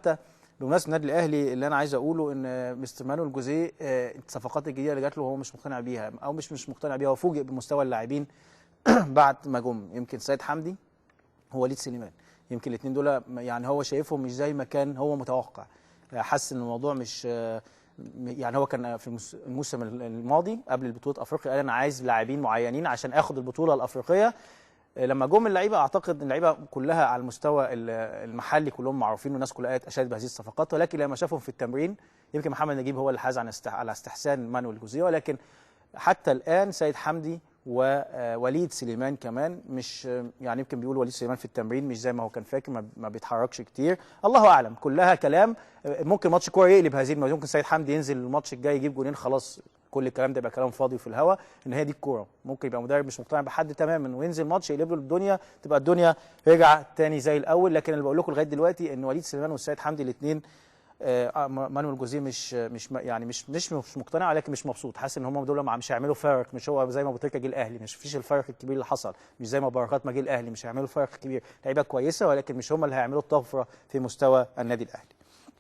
حتى بمناسبة النادي الاهلي اللي انا عايز اقوله ان مستر مانويل جوزيه الصفقات الجديدة اللي جات له هو مش مقتنع بيها، او مش مقتنع بيها، وفوجئ بمستوى اللاعبين بعد ما جم. يمكن سيد حمدي هو وليد سليمان، يمكن الاثنين دول يعني هو شايفهم مش زي ما كان هو متوقع، حس ان الموضوع مش يعني هو كان في الموسم الماضي قبل البطولة افريقيا قال انا عايز لاعبين معينين عشان اخد البطولة الافريقية. لما جم اللعيبة اعتقد اللعيبة كلها على المستوى المحلي كلهم معروفين والناس كلها اشادت بهذه الصفقات، ولكن لما شافهم في التمرين يمكن محمد نجيب هو اللي حاز على استحسان مانويل جوزيه، ولكن حتى الان سيد حمدي ووليد سليمان كمان مش يعني يمكن بيقول وليد سليمان في التمرين مش زي ما هو كان فاكر، ما بيتحركش كتير، الله اعلم، كلها كلام. ممكن ماتش كورة يقلب هذه المواجهة، ممكن سيد حمدي ينزل الماتش الجاي يجيب جونين، خلاص كل الكلام ده يبقى كلام فاضي في الهوا، ان هي دي الكورة. ممكن يبقى مدرب مش مقتنع بحد تماما وينزل ماتش يقلب له الدنيا، تبقى الدنيا رجع تاني زي الاول. لكن اللي بقول لكم لغاية دلوقتي ان وليد سليمان والسيد حمدي الاثنين مانويل جوزيه مش مش يعني مش مش مش مقتنع، ولكن مش مبسوط، حاسس ان هم دول مش هيعملوا فرق، مش هو زي ما ابو تريكه جه الاهلي مش فيش الفرق الكبير اللي حصل، مش زي ما بركات ما جه الاهلي مش هيعملوا فرق كبير، لعيبة كويسة ولكن مش هم اللي هيعملوا الطفرة في مستوى النادي الاهلي.